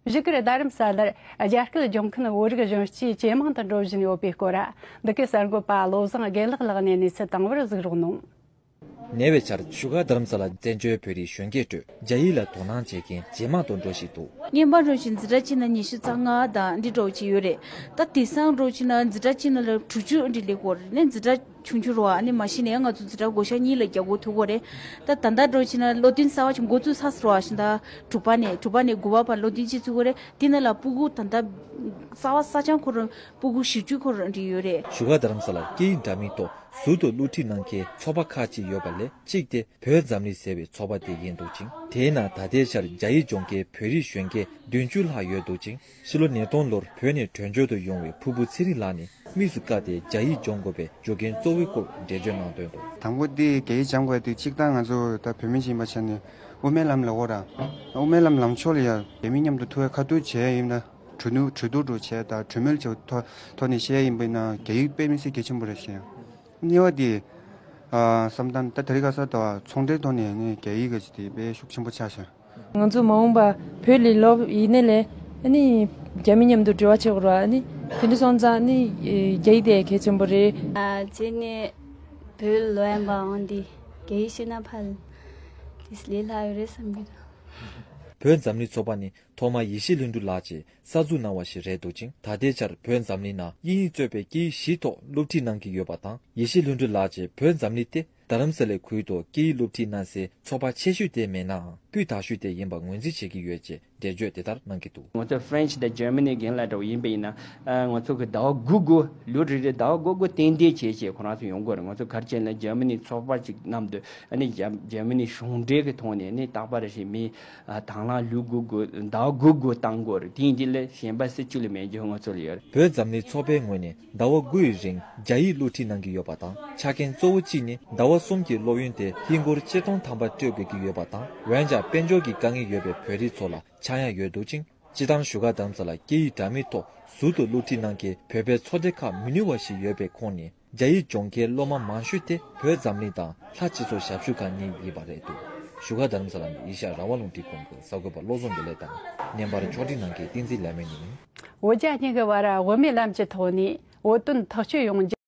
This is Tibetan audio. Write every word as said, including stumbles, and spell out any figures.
བཞུགས་སྒར་རྡ་རམ་ས་ལར་རྒྱ་སྐད་སྦྱོང་མཁན་བོད་རིགས་གཞོན་སྐྱེས་ཇེ་མང་དུ་འགྲོ་བཞིན་ཡོད་པའི་སྐོར། འདི་གའི་གསར་འགོད་པ་བློ་བཟང་དགེ་ལེགས་ལགས་ནས་གནས་ཚུལ་དང་པོར་གཟིགས་རོགས་གནང་། ཉེ་བའི་ཆར་བཞུགས་སྒར་རྡ་རམ་ས་ལ་བཙན་བྱོལ་བོད་རིགས་གཞོན་སྐྱེས་ཁྲོད་རྒྱ་ཡིག་ལ་དོ་སྣང་བྱེད་མཁན་ཇེ་མང་དུ་འགྲོ་བཞིན་འདུག། རྔན་པ་འགྲོ་བཞིན་འཛིན་གྲྭ་གཅིག་ན་ཉི་ཤུ་རྩ་ལྔ་དང་འདི་འདྲ་ཅིག་ཡོད་རེད། ད་དེང་སང་འགྲོ་ཕྱིན་ན་འཛིན་གྲྭ་གཅིག་ན་ལ་དྲུག་ཅུ་འདྲ་སླེབས་ཀྱི་ཡོད་རེད། ནས་འཛིན་གྲྭ་ཆུང་ཆུང་རེད་བ། ཨ་ནི་མ་གཞི་ནས་ང་ཚོ་འཛིན་གྲྭ་བགོ་བཤའ་གཉིས་ལ་རྒྱག་དགོས་ཐུག་གི་རེད། ད་ད་ལྟ་འགྲོ་ཕྱིན་ན་སློབ་སྟོན་གསར་པ་ཅིག་འགོ་བཙུགས་ཚར་སོང་བ་ཞིག། ད་དྲུག་པ་ནས་དྲུག་པ་ནས་དགུ་པ་བར་སློབ་སྟོན་ཅིག་བཙུགས་ཀྱི་རེད། དེ་ནང་ལ་སྤུ་གུ་ད་ལྟ་གསར་པ་གསར་རྐྱང་ཁོ་རང་སྤུ་གུ་བཞི་བཅུ་ཁོ་རང་འདྲ་ཡོད་རེད། བཞུགས་སྒར་རྡ་རམ་ས་ལར་སྐད་ཡིག་འདྲ་མིན་ཐོག་ཟུར་དུ་སློབ་ཁྲིད་གནང་མཁན་ཚོགས་པ་ཁག་ཅིག་ཡོད་པ་ལས་གཅིག་དེ་བོད་འཛམ་གླིང་ཟེར་བའི་ཚོགས་པ་དེ་ཡིན་འདུག་ཅིང་། དེའི་ནང་ད་ལྟའི་ཆར་རྒྱ་ཡིག་སྦྱོང་མཁན་བོད་རིགས་གཞོན་སྐྱེས་བདུན་ཅུ་ལྷག་ཡོད་འདུག་ཅིང་། ཕྱི་ལོ་ཉིས་སྟོང་ལོར་བོད་ནས་བྲོས་བྱོལ་དུ་ཡོང་བའི་ཕུར་བུ་ཚེ་རིང་ལགས་ནི་དམིགས་སུ་བཀར་ཏེ་རྒྱ་ཡིག་སྦྱོང་དགོས་པའི་རྒྱུ་རྐྱེན་གཙོ་བོའི་སྐོར་འགྲེལ་བརྗོད་གནང་དོན་དུ། དང་པོ་དེ་རྒྱ་ཡིག་སྦྱང་དགོས་དེ་གཅིག་ད་ང་ཚོ་ད་བོད་མི་ཞིག་ཡིན་པ་བྱས་ནས་དབུ་མའི་ལམ་ལ་འོ་ར། དབུ་མའི་ལམ་ལམ་ཕྱོགས་ལ་ཡ་རྒྱ་མི་མཉམ་དུ་ཐུག་ཡ་ཁ་ཐུག་བྱས་ཡིན་ན་གྲོས་བསྡུར་གྲོས་བསྡུར་འགྲོ་བྱས་དང་གྲོས་མོལ་བྱས་ཐོག་ཐོག་ནས་བཤད་ཡ་ཡིན་པ་ཡིན་ན་རྒྱ་ཡིག་དཔེ་མི་སྲིད་གལ་ཆེན་པོ་རེད་ཤག། གཉིས་པ་དེ། ཨ། བསམ་སྟངས་ད་དེ་རིང་ཁ་སང་དང་ཚོང་འབྲེལ་ཐོག་ནས་ནི་རྒྱ་ཡིག་གི་དེ་དཔེ་ཤུགས་ཆེན་པོ་ཆགས་ཤག། ང་ཚོ་མ་འོངས་པ་བོད་ལ་ལོག་ཡིན་ནའི་ལས་ཨ་ནི་རྒྱ་མི་མཉམ་དུ་འབྲེལ་བ་བྱེད་དགོས་ར། ཨ་ནི་དེ་འདྲ་སོང་ཙང་ཨ་ནི་རྒྱ་ཡིག་དེ་གལ་ཆེན་པོ་རེད། ཨ། རྗེས་ནས་བོད་ལོག་ཡིན་པ་འོང་དུས་རྒྱ་ཡིག་ཤེས་ན་ཕལ་དེ་ལས་སླ་ཡོད་རེད་བསམ་གྱི་འདུག། བོད་འཛམ་གླིང་ཚོགས་པ་ནི་ཐོག་མར་ཡེ་ཤེས་ལྷུན་གྲུབ་ལགས་ཀྱིས་གསར་འཛུགས་གནང་བ་ཞིག་རེད་འདུག་ཅིང་། ད་ལྟའི་ཆར་བོད་འཛམ་གླིང་ནང་དབྱིན་ཡིག་གཙོས་པའི་སྐད་ཡིག་བཞིའི་ཐོག་སློབ་ཁྲིད་གནང་གི་ཡོད་པ་དང་། ཡེ་ཤེས་ལྷུན་གྲུབ་ལགས་ཀྱིས་བོད་འཛམ་གླིང་སྟེང་རྡ་རམ་ས་ལའི་ཁུལ་དུ་སྐད་ཡིག་སློབ་ཁྲིད་གནང་སའི་ཚོགས་པ་ཆེ་ཤོས་དེ་མིན་ནའང་སྤུས་དག་ཤོས་དེ་ཡིན་པ་ངོས་འཛིན་བྱེད་ཀྱི་ཡོད་ཅེས་འགྲེལ་བརྗོད་དེ་ལྟར་གནང་གི་འདུག། ང་ཚོ་French་དང་Germany་རྒན་ལགས་འདྲ་བོ་ཡིན་པ་ཡིན་ན། ཨ། ང་ཚོ་གི་ཟླ་བ་དགུ་དགུ་ལོ་རེ་རེ་ཟླ་བ་དགུ་དགུ་ཏན་ཏན་བྱས་བྱས་ཁོ་རང་ཚོ་ཡོང་གི་ཡོད་རེད། ང་ཚོ་ག་རེ་བྱས་ན་Germany་ཚོགས་པ་ཅིག་མཉམ་དུ་ཨ་ནི་Germany་གཞུང་འབྲེལ་གྱི་ཐོག་ནས་ནི་རྟག་པར་རེ་བཞིན་མི་ཨ་དང་བླངས་ལོ་དགུ་དགུ་ཟླ་བ་དགུ་དགུ་བཏང་དགོས་རེད། དེ་ཡིན་དུས་ལས་གཞན་པ་སེ་གཅིག་ལས་མེད་རྒྱུ་ང་ཚོ་ལ་ཡོད་རེད། བོད་འཛམ་གླིང་ཚོགས་པའི་ངོས་ནས་ཟླ་བ་དགུ་ཡི་རིང་རྒྱ་ཡིག་སློབ་ཁྲིད་གནང་གི་ཡོད་པ་དང་། ཆ་རྐྱེན་གཙོ་བོ་གཅིག་ནི་ཟླ་བ་གསུམ་གྱི་སློབ་ཡོན་དེ་ཧིན་སྒོར་ཆིག་སྟོང་ཐམ་པ་སྤྲོད་དགོས་ཀྱི་ཡོད་པ་དང་། འོན་ཀྱང་དཔལ་འབྱོར་གྱི་དཀའ་ངལ་ཡོད་པའི་བོད་རིགས་ཚོ་ལ་ཆག་ཡང་ཡོད་འདུག་ཅིང་། སྤྱིར་བཏང་བཞུགས་སྒར་རྡ་རམ་ས་ལར་སྐད་ཡིག་འདྲ་མིན་ཐོག་ཟུར་དུ་སློབ་ཁྲིད་གནང་མཁན་བོད་པའི་ཚོགས་སྡེ་ཁག་མི་ནུས་པ་ཞིག་ཡོད་པའི་ཁོངས་ནས་རྒྱ་ཡིག་སྦྱོང་མཁན་སློབ་མ་མང་ཤོས་དེ་བོད་འཛམ་གླིང་དང་ལྷ་སྤྱི་ཚོགས་ཞབས་ཞུ་ཁང་གཉིས་ཡིན་པ་རེད་འདུག། བཞུགས་སྒར་རྡ་རམ་ས་ལ་ནས་ཨེ་ཤ་ཡ་རང་དབང་རླུང་འཕྲིན་ཁང་གི་གསར་འགོད་པ་བློ་བཟང་དགེ་ལེགས་དང་། བརྙན་པར་ཕྱོགས་སྒྲིག་གནང་མཁན་བསྟན་འཛིན་ལྷ་མོ་ཡིན། བོད་རྒྱ་གཉིས་ཀྱི་བར་དབུ་མའི་ལམ་གྱི་ཐོག་ནས་བོད་དོན་ཐག་གཅོད་ཡོང་རྒྱུ།